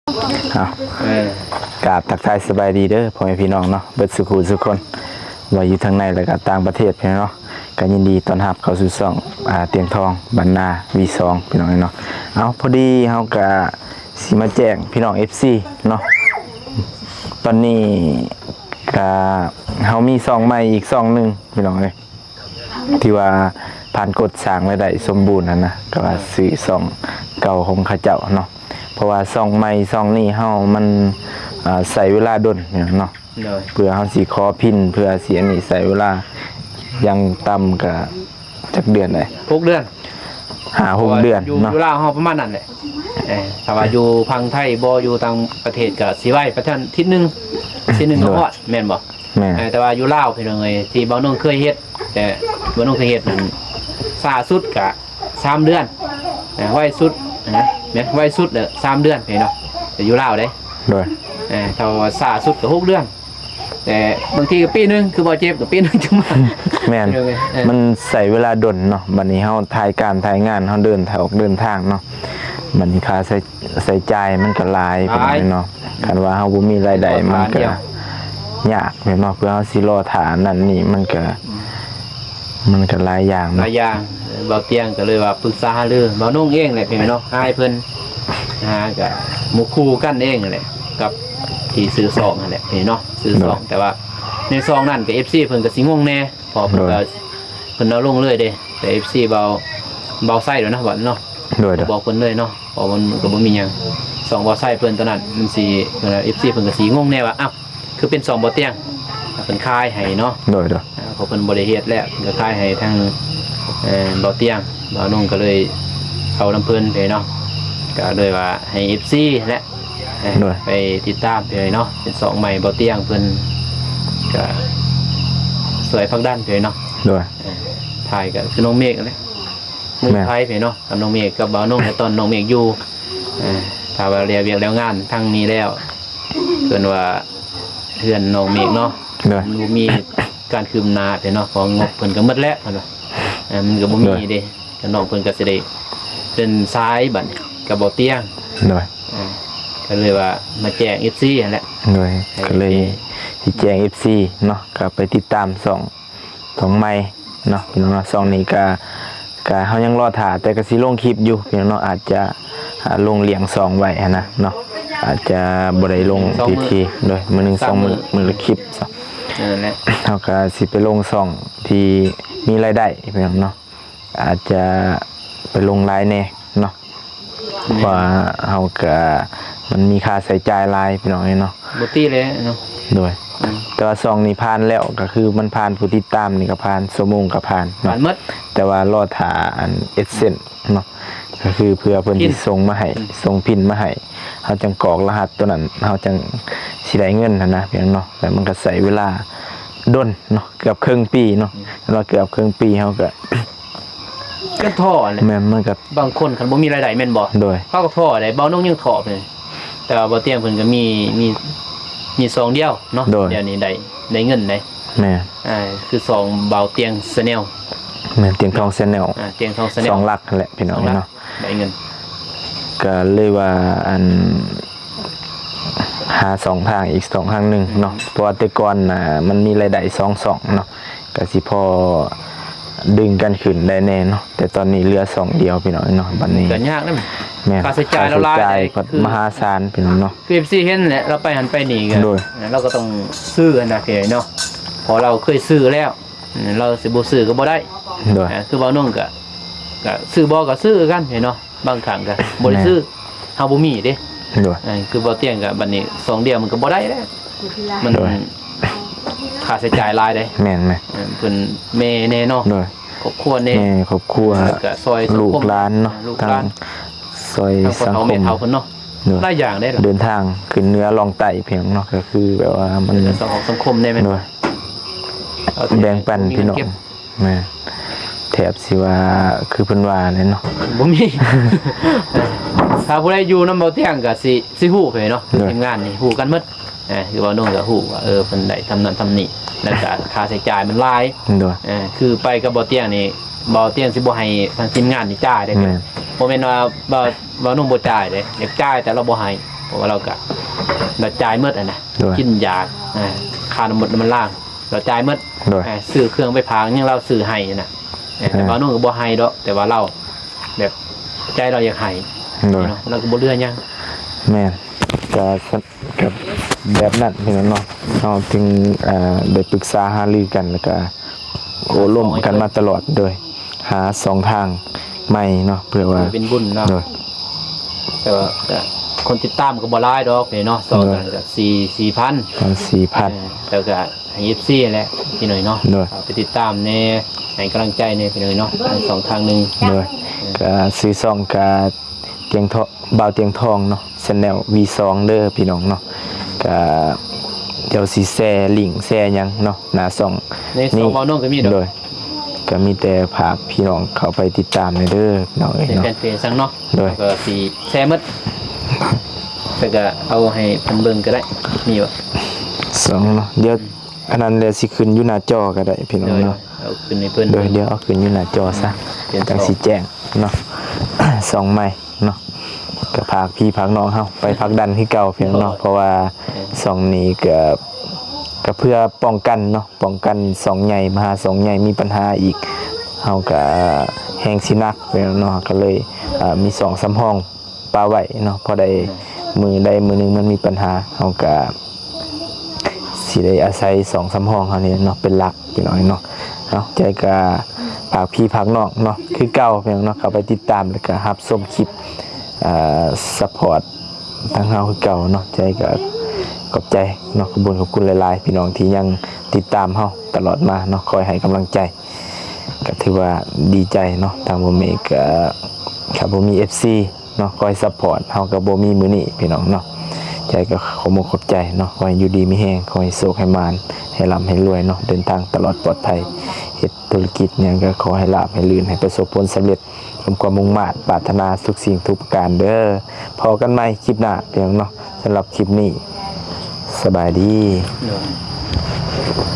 ເອົາ ເອີ ກາບທັກທາຍສະບາຍດີເດີພໍ່ແມ່ພີ່ນ້ອງເນາະ ເບິດສູ່ຜູ້ສູ່ຄົນ ວ່າຢູ່ທາງໃນ ແລະກະຕ່າງປະເທດພີ່ນ້ອງເນາະ. ກະຍິນດີຕ້ອນຮັບເຂົ້າສູ່ຊ່ອງ ອາ ຕຽງທອງ ບ້ານນາ ວີສອງ ພີ່ນ້ອງເນາະ. ເອົາ ພໍດີເຮົາກະຊິມາແຈ້ງພີ່ນ້ອງເອັຟຊີເນາະ ຕອນນີ້ກະເຮົາມີຊ່ອງໃໝ່ອີກຊ່ອງໜຶ່ງພີ່ນ້ອງເອີຍ ທີ່ວ່າຜ່ານກົດສ້າງລາຍໄດ້ສົມບູນຫັ້ນນະ ກໍວ່າ ເອີ ຊື່ຊ່ອງເກົ່າຂອງເຂົາເຈົ້າເນາະ. ເພາະວ່າຊ່ອງໃໝ່ຊ່ອງນີ້ເຮົາມັນ ເອີ ໃຊ້ເວລາດົນເນາະ ໂດຍ ເພື່ອເຮົາຊິຂໍພິນ ເພື່ອຊິອັນນີ້ໃຊ້ເວລາຢ່າງຕ່ຳກໍຈັກເດືອນໃດ ຫົກເດືອນ ຫ້າຫົກເດືອນເນາະ ຢູ່ລາວເຮົາປະມານນັ້ນແຫຼະ. ເອີ ຖ້າວ່າຢູ່ຝັ່ງໄທບໍ່ ຢູ່ຕ່າງປະເທດກໍຊິໄວ ປະມານທິດໜຶ່ງ ທິດໜຶ່ງກໍຮອດ ໂດຍ ແມ່ນບໍ່? ແມ່ນ ເອີ ແຕ່ວ່າຢູ່ລາວພີ່ນ້ອງເອີຍ ທີ່ບ່າວນົງເຄີຍເຮັດ ແຕ່ບ່າວນົງເຄີຍເຮັດນັ້ນ ຊ້າສຸດກະສາມເດືອນ ເອີ ໄວສຸດນະ ແມ່ນ ໄວສຸດເດີສາມເດືອນພີ່ນ້ອງ ແຕ່ຢູ່ລາວເດ້ ໂດຍ ເອີ ຖ້າວ່າຊ້າສຸດກະຫົກເດືອນ ແຕ່ບາງທີກະປີໜຶ່ງ ຄືບໍ່ເຈັບກະປີໜຶ່ງຈຶ່ງມາ ແມ່ນ ເອີ ມັນໃຊ້ເວລາດົນເນາະ. ບັດນີ້ເຮົາຖ່າຍການຖ່າຍງານ ເຮົາເດີນ ອອກເດີນທາງເນາະ ບັດນີ້ຄ່າໃຊ້ ໃຊ້ຈ່າຍມັນກໍຫຼາຍ ຫຼາຍ ພີ່ນ້ອງເນາະ. ຄັນວ່າເຮົາບໍ່ມີລາຍໄດ້ ມັນກໍຍາກແມ່ນບໍ່ ເພື່ອເຮົາຊິລໍຖ້ານັ້ນນີ້ ມັນກໍ ອືມ ມັນກໍຫຼາຍຢ່າງເນາະ ຫຼາຍຢ່າງ. ເອີ ບ່າວຕຽງກໍເລີຍວ່າປຶກສາຫາລື ບ່າວນົງເອງແຫຼະພີ່ນ້ອງເນາະ ຫາໃຫ້ເພິ່ນ ຫາກໍໝູ່ຄູ່ກັນເອງຫັ້ນແຫຼະ ກັບທີ່ຊື່ຊ່ອງຫັ້ນແຫຼະພີ່ນ້ອງເນາະ ຊື່ຊ່ອງ ໂດຍ ແຕ່ວ່າໃນຊ່ອງນັ້ນກໍເອັຟຊີເພິ່ນກໍຊິງົງແດ່ ເພາະເພິ່ນ ໂດຍ ກໍ ເພິ່ນເອົາລົງເລີຍເດ້ ແຕ່ເອັຟຊີບ່າວ ບ່າວໄຊໂດຍເນາະ ບາດນີ້ເນາະ ໂດຍ ໂດຍ ບອກເພິ່ນເລີຍເນາະ ເພາະມັນກໍບໍ່ມີຫຍັງ ຊ່ອງບ່າວໄຊເພິ່ນຕອນນັ້ນ ມັນຊິ ເອັຟຊີເພິ່ນກໍຊິງົງແດ່ວ່າ ອ້າວ ຄືເປັນຊ່ອງບ່າວຕຽງ ເພິ່ນຂາຍໃຫ້ເນາະ ໂດຍ ໂດຍ ເພາະເພິ່ນບໍ່ໄດ້ເຮັດແລ້ວ ເພິ່ນກໍຂາຍໃຫ້ທາງ ເອີ ບ່າວຕຽງ ບ່າວນົງກໍເລີຍເອົານຳເພິ່ນໄປເນາະ ກໍເລີຍວ່າໃຫ້ເອັຟຊີແຫຼະ ໂດຍ ໄປຕິດຕາມເພິ່ນເນາະ ເປັນຊ່ອງໃໝ່ ບ່າວຕຽງເພິ່ນກໍຊ່ວຍຜັກດັນເພິ່ນເນາະ ໂດຍ ເອີ ຖ່າຍກໍຄືນ້ອງເມກຫັ້ນແຫຼະ ມື້ ແມ່ນ ໄທເພິ່ນເນາະ ກັບນ້ອງເມກກັບບ່າວນົງ ແລະຕອນນ້ອງເມກຢູ່ ເອີ ຖ້າວ່າແລ້ວວຽກແລ້ວງານທາງນີ້ແລ້ວ ເພິ່ນວ່າເຮືອນນ້ອງເມກເນາະ ໂດຍ ມັນບໍ່ມີການຄືບໜ້າເພິ່ນເນາະ ເພາະງົບເພິ່ນກໍໝົດແລ້ວເພິ່ນວ່າ ເອີ ມັນກໍບໍ່ມີ ໂດຍ ເດ້ ກໍນ້ອງເພິ່ນກໍຊິໄດ້ເດີນສາຍບັດນີ້ກັບບ່າວຕຽງ ໂດຍ ເອີ ກໍເລີຍວ່າມາແຈ້ງເອັຟຊີຫັ້ນແຫຼະ ໂດຍ ກໍເລີຍຊິແຈ້ງເອັຟຊີເນາະ ກໍໄປຕິດຕາມຊ່ອງ ຊ່ອງໃໝ່ເນາະ ພີ່ນ້ອງເນາະ. ຊ່ອງນີ້ກະ ກະເຮົາຍັງລໍຖ້າ ແຕ່ກະຊິລົງຄລິບຢູ່ ພີ່ນ້ອງເນາະ ອາດຈະ ອາ ລົງລ້ຽງຊ່ອງໄວ້ຫັ້ນນະເນາະ ອາດຈະບໍ່ໄດ້ລົງ ສອງມື້ ທີໆ ໂດຍ ມື້ໜຶ່ງສອງມື້ ສາມມື້ ມື້ລະຄລິບ ນັ້ນແຫຼະ ເຮົາກະຊິໄປລົງຊ່ອງທີ່ມີລາຍໄດ້ ພີ່ນ້ອງເນາະ ອາດຈະໄປລົງຫຼາຍແດ່ເນາະ ແມ່ນ ເພາະວ່າເຮົາກະ ມັນມີຄ່າໃຊ້ຈ່າຍຫຼາຍ ພີ່ນ້ອງເອີຍເນາະ ບໍ່ຕິເລີຍເນາະ ໂດຍ ອືມ ແຕ່ວ່າຊ່ອງນີ້ຜ່ານແລ້ວ ກໍຄືມັນຜ່ານຜູ້ຕິດຕາມນີ້ກໍຜ່ານ ຊົ່ວໂມງກໍຜ່ານເນາະ ຜ່ານໝົດ ແຕ່ວ່າລໍຖ້າອັນ AdSense ເນາະ ກໍຄືເພື່ອເພິ່ນ ພິນ ຊິສົ່ງມາໃຫ້ ອືມ ສົ່ງພິນມາໃຫ້ ເຮົາຈັ່ງກອກລະຫັດຕົວນັ້ນ ເຮົາຈັ່ງຊິໄດ້ເງິນຫັ້ນນະ ພີ່ນ້ອງເນາະ ແລ້ວມັນກໍໃຊ້ເວລາດົນເນາະ ເກືອບເຄິ່ງປີເນາະ ອືມ ແລ້ວເກືອບເຄິ່ງປີເຮົາກໍ ກໍທໍ້ແຫຼະ ແມ່ນ ມັນກໍ ບາງຄົນຄັນບໍ່ມີລາຍໄດ້ແມ່ນບໍ່ ໂດຍ ເຮົາກໍທໍ້ໄດ໋ ບ່າວນົງຍັງທໍ້ເລີຍ ແຕ່ວ່າບ່າວຕຽງເພິ່ນກໍມີ ມີ ມີຊ່ອງດຽວເນາະ ໂດຍ ດຽວນີ້ໄດ້ ໄດ້ເງິນໄດ໋ ແມ່ນ ອ່າ ຄືຊ່ອງບ່າວຕຽງ Channel ແມ່ນ ຕຽງທອງ Channel ອ່າ ຕຽງທອງ Channel ຊ່ອງຫຼັກຫັ້ນແຫຼະ ພີ່ນ້ອງເນາະ ໄດ້ເງິນ ກໍເລີຍວ່າ ອັນ ຫາຊ່ອງທາງອີກຊ່ອງທາງໜຶ່ງເນາະ ອືມ ເພາະວ່າແຕ່ກ່ອນນະ ມັນມີລາຍໄດ້ສອງຊ່ອງເນາະ ກະຊິພໍດຶງກັນຂຶ້ນໄດ້ແດ່ເນາະ ແຕ່ຕອນນີ້ເຫຼືອຊ່ອງດຽວ ພີ່ນ້ອງເນາະ ບັດນີ້ ກໍຍາກນຳ ແມ່ນ ຄ່າໃຊ້ຈ່າຍລາວຫຼາຍ ຄ່າໃຊ້ຈ່າຍ ເດ້ ກໍ ຄື ມະຫາສານ ພີ່ນ້ອງເນາະ ຄື ເອັຟຊີ ເຫັນແຫຼະ ລາວໄປຫັ້ນໄປນີ້ກໍ ໂດຍ ລາວກໍຕ້ອງຊື້ຫັ້ນນະ ພີ່ນ້ອງເນາະ ເພາະລາວເຄີຍຊື້ແລ້ວ ລາວຊິບໍ່ຊື້ກໍບໍ່ໄດ້ ໂດຍ ອ່າ ຄືບ່າວນົງກໍ ກໍຊື້ບໍ່ກໍຊື້ຄືກັນ ພີ່ນ້ອງເນາະ ບາງຄັ້ງກໍບໍ່ໄດ້ຊື້ ແມ່ນ ເຮົາບໍ່ມີເດ້ ໂດຍ ເອີ ຄືບໍ່ຕຽງກໍບັດນີ້ຊ່ອງດຽວມັນກໍບໍ່ໄດ້ແລ້ວ ມັນ ໂດຍ ຄ່າໃຊ້ຈ່າຍຫຼາຍເດ້ ແມ່ນໆ ເອີ ເພິ່ນແມ່ແນ່ເນາະ ໂດຍ ຄອບຄົວແນ່ ແມ່ຄອບຄົວ ແລ້ວກໍຊ່ອຍສັງຄົມ ລູກຫຼານເນາະ ລູກຫຼານ ທັງຊ່ອຍສັງຄົມ ທັງພໍ່ເຖົ້າແມ່ເຖົ້າເພິ່ນເນາະ ໂດຍ ຫຼາຍຢ່າງເດ້ ເດີນທາງຂຶ້ນເໜືອລ່ອງໃຕ້ ພີ່ນ້ອງເນາະ ກໍຄືແບບວ່າມັນ ເອີ ສັງຄົມ ສັງຄົມແນ່ແມ່ນ ໂດຍ ແບ່ງປັນ ບໍ່ມີເງິນເກັບ ພີ່ນ້ອງ ແມ່ນ ແທບຊິວ່າຄືເພິ່ນວ່າແຫຼະເນາະ ບໍ່ມີ ຖ້າຜູ້ໃດຢູ່ນຳເບົາຕຽງກໍຊິ ຊິຮູ້ໄປເນາະ ໂດຍ ທີມງານນີ້ຮູ້ກັນໝົດ ເອີ ຄືເບົານົງກໍຮູ້ວ່າ ເອີ ເພິ່ນໄດ້ທຳນັ້ນທຳນີ້ ແລ້ວກໍຄ່າໃຊ້ຈ່າຍມັນຫຼາຍ ໂດຍ ເອີ ຄືໄປກັບເບົາຕຽງນີ້ ເບົາຕຽງຊິບໍ່ໃຫ້ທາງທີມງານນີ້ຈ່າຍເດ້ ແມ່ນ ບໍ່ແມ່ນວ່າເບົາ ເບົານົງບໍ່ຈ່າຍເດ້ ຢາກຈ່າຍແຕ່ລາວບໍ່ໃຫ້ ເພາະວ່າລາວກະລາວຈ່າຍໝົດຫັ້ນນະ ໂດຍ ກິນຢາ ອ່າ ຄ່ານ້ຳມັນ ນ້ຳມັນລາງ ລາວຈ່າຍໝົດ ໂດຍ ອ່າ ຊື້ເຄື່ອງໄປຝາກຫຍັງລາວຊື້ໃຫ້ຫັ້ນນະ ເອີ ແຕ່ ເອີ ບ່າວນົງກໍບໍ່ໃຫ້ດອກ ແຕ່ວ່າລາວແບບໃຈລາວຢາກໃຫ້ ໂດຍ ເນາະ ລາວກໍບໍ່ເຫຼືອຫຍັງ ແມ່ນ ກໍ ກໍແບບນັ້ນພີ່ນ້ອງເນາະ ເຮົາຈຶ່ງ ເອີ ໄດ້ປຶກສາຫາລືກັນ ແລ້ວກໍໂອ້ລົມກັນມາຕະຫຼອດ ໂດຍ ຫາຊ່ອງທາງໃໝ່ເນາະ ເພື່ອວ່າເປັນບຸນເນາະ ໂດຍ ແຕ່ວ່າກໍຄົນຕິດຕາມກໍບໍ່ຫຼາຍດອກເນາະ ຊ່ອງ ໂດຍ ນັ້ນກໍສີ່ ສີ່ພັນ ສີ່ພັນ ເອີ ແລ້ວກໍໃຫ້ເອັຟຊີແຫຼະພີ່ນ້ອງເນາະ ໂດຍ ເອົາໄປຕິດຕາມແດ່ ໃຫ້ກຳລັງໃຈແດ່ພີ່ນ້ອງເນາະ ທາງຊ່ອງທາງໜຶ່ງ ໂດຍ ເອີ ກໍຊື່ຊ່ອງກໍ ຕຽງທອງ ບ່າວຕຽງທອງເນາະ Channel ວີສອງ ເດີພີ່ນ້ອງເນາະ ກະດຽວຊິແຊລິ້ງແຊຫຍັງເນາະ ໜ້າຊ່ອງ ໃນຊ່ອງ ນີ້ ບ່າວນົງກໍມີດອກ ໂດຍ ກະມີແຕ່ຝາກພີ່ນ້ອງເຂົ້າໄປຕິດຕາມແດ່ເດີພີ່ນ້ອງເອີຍເນາະ ໃນແຟນເພຈຊັ້ນເນາະ ໂດຍ ແລ້ວກໍຊິແຊໝົດ ແລ້ວກໍເອົາໃຫ້ເພິ່ນເບິ່ງກໍໄດ້ ມີບໍ່ ຊ່ອງເນາະ ດຽວ ອືມ ອັນນັ້ນແຫຼະ ຊິຂຶ້ນຢູ່ໜ້າຈໍກໍໄດ້ພີ່ນ້ອງເນາະ ໂດຍ ເອົາຂຶ້ນໃຫ້ເພິ່ນ ໂດຍ ດຽວເອົາຂຶ້ນຢູ່ໜ້າຈໍຊະ ເປັນ ຈັ່ງຊິແຈ້ງເນາະ ຊ່ອງໃໝ່ ເນາະ ກໍຝາກພີ່ຝາກນ້ອງເຮົາໄປຜັກດັນຄືເກົ່າພີ່ນ້ອງເນາະ ໂດຍ ເພາະວ່າ ເອີ ຊ່ອງນີ້ກໍ ກໍເພື່ອປ້ອງກັນເນາະ ປ້ອງກັນຊ່ອງໃຫຍ່ມາຫາຊ່ອງໃຫຍ່ມີບັນຫາອີກ ເຮົາກໍແຮງຊິໜັກພີ່ນ້ອງເນາະ ກໍເລີຍ ເອີ ມີຊ່ອງສຳຮອງປະໄວ້ເນາະ ພໍໄດ້ ໂດຍ ມື້ໃດມື້ໜຶ່ງມັນມີບັນຫາ ເຮົາກໍ ຊິໄດ້ອາໄສຊ່ອງສຳຮອງເຮົານີ້ເນາະ ເປັນຫຼັກພີ່ນ້ອງເນາະ ເນາະ ຈັ່ງໃດກໍຝາກພີ່ຝາກນ້ອງເນາະ ຄືເກົ່າພີ່ນ້ອງເນາະ ເຂົ້າໄປຕິດຕາມ ແລ້ວກໍຮັບຊົມຄລິບ ເອີ ຊັບພອດທາງເຮົາຄືເກົ່າເນາະ ຈັ່ງໃດກໍຂອບໃຈເນາະ ຂອບຄຸນ ຂອບຄຸນຫຼາຍໆ ພີ່ນ້ອງທີ່ຍັງຕິດຕາມເຮົາຕະຫຼອດມາເນາະ ຄອຍໃຫ້ກຳລັງໃຈ ກໍຖືວ່າດີໃຈເນາະ ທາງບ່າວເມກກໍ ຖ້າບໍ່ມີເອັຟຊີ ເນາະ ຄອຍຊັບພອດ ເຮົາກໍບໍ່ມີມື້ນີ້ພີ່ນ້ອງເນາະ ໃຈກໍຂອບອົກຂອບໃຈເນາະ ຂໍໃຫ້ຢູ່ດີມີແຮງ ຂໍໃຫ້ໂຊກໃຫ້ໝານ ໃຫ້ລ່ຳໃຫ້ລວຍເນາະ ເດີນທາງຕະຫຼອດປອດໄພ ເຮັດທຸລະກິດຫຍັງກໍຂໍໃຫ້ລາບໃຫ້ລື່ນ ໃຫ້ປະສົບຜົນສຳເລັດ ສົມຄວາມມຸ່ງມາດປາດຖະໜາທຸກສິ່ງທຸກປະການເດີ ພໍ້ກັນໃໝ່ຄລິບໜ້າພີ່ນ້ອງເນາະ ສຳລັບຄລິບນີ້ ສະບາຍດີ ໂດຍ